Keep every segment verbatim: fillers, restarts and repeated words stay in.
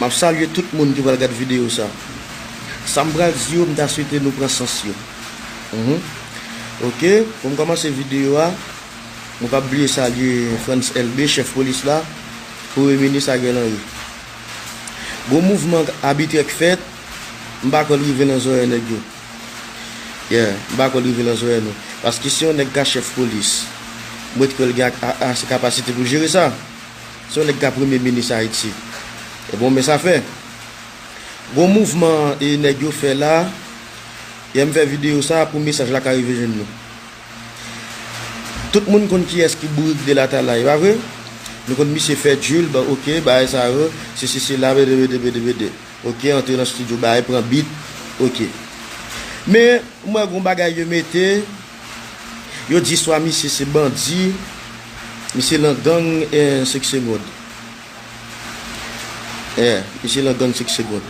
M ap salye tout moun ki pral gad videyo sa. Sa m pral di yo, m ta swete nou pran sans yo. Mhm. Ok, pou m kòmanse videyo a, nou p ap bliye salye Frantz Elbé, chèf polis la, Premye Minis Ariel Henry. Gon mouvman abitrè k fèt, m pa kwè l rive nan zòrèy nèg yo. Yeah, m pa kwè l rive nan zòrèy nou. Paske si yon nèg ka chèf polis, m ret kwè l gen a- a- ase kapasite pou jere sa. Se yon nèg ka premye minis Ayiti. E bon, men sa fè. Gon mouvman e nèg yo fè la, yè m fè videyo sa pou mesaj la ka rive jwenn nou. Tout moun konn kiyès ki Bourik de Latalay, pa vre? Nou konn misye fè drill, ba, ok, bagay sa yo, se, se, se la, bede, bede, bede, bede. Ok, antre nan studio, bagay pran beat, ok. Men, m wè gon bagay yo mete, yo di swa misye se bandi, misye lan gang, eh, senk segond. Yeah, misye lan gang senk segond.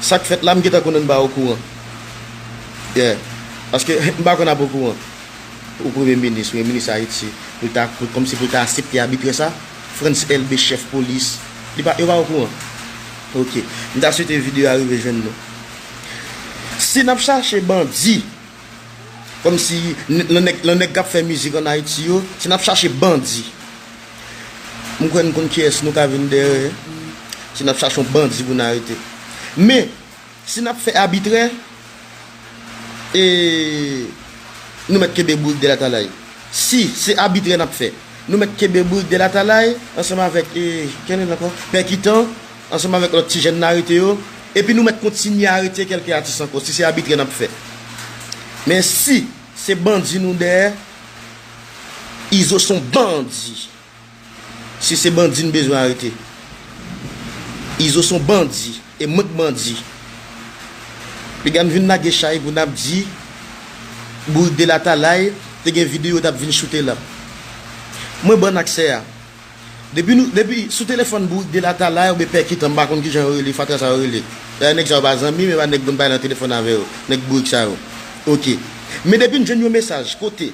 Sa k fèt la, m gentan konnen n pa okouran. Yeah. Paske m pa konn ap okouran. Ou premye minis, premye minis Ayiti, pou l ta, pou, kòmsi pou l ta aksepte abitrè sa, Frantz Elbé, chèf polis, li pa, yo pa okouran. Ok. M ta swete videyo a rive jwenn nou. Si n ap chache bandi, kòmsi n- lan nèg, lan nèg k ap fè mizik ann Ayiti yo, si n ap chache bandi, m kwè n konn kiyès nou ka vin dèyè. Si n ap chache yon bandi pou n arete. Men, si n ap fè abitrè, e nou mèt kenbe Bourik de Latalay. Si se abitrè n ap fè, nou mèt kenbe Bourik de Latalay ansanm avèk, e, kenn ankò? Pèkitan, ansanm avèk lòt ti jèn n arete yo, epi nou mèt kontinye arete kèlke atis ankò, si se abitrè n ap fè. Men si se bandi nou dèyè, Izo se yon bandi. Si se bandi n bezwen arete, Izo se yon bandi, e mwen k bandi. Piga n vin lage chay pou n ap di Bourik de Latalay te gen videyo t ap vin choute la. Mwen ban n aksè a. Depi nou, depi sou telefòn Bourik de Latalay oubyen Pèkitan, m pa konn kijan yo rele, fatra sa yo rele. Dayè nèg sa yo pa zanmi m, e pa nèg m konn pale nan telefòn avè yo, nèg Bourik sa yo. Ok. Men depi n jwenn yon mesaj, kote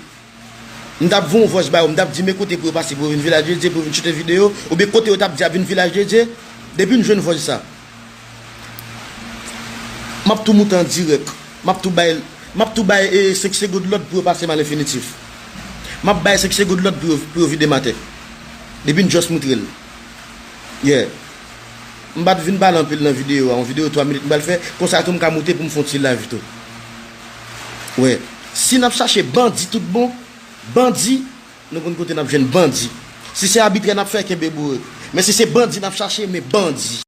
m t ap voye yon voice ba yo, m t ap di men kote pou yo pase pou yo vin Vilaj de Dye, pou yo vin choute videyo, oubyen kote yo t ap di ap vin Vilaj de Dye, depi n jwenn voice sa, m ap tou moute an dirèk. M ap tou bay, m ap tou bay, e, senk segond lòd pou yo pase m a lenfinitif. M ap bay senk segond lòd pou yo, pou yo vide m atè. Depi n just moutre l. Yeah. M pa t vin pale anpil nan videyo a. Yon videyo twa minit m pral fè. Konsa tou m ka moute pou m fè yon ti live tou. Wè. Si n ap chache bandi tout bon, bandi, nou konn kote n ap jwenn bandi. Si se abitrè n ap fè, kenbe Bourik. Men si se bandi n ap chache, men bandi.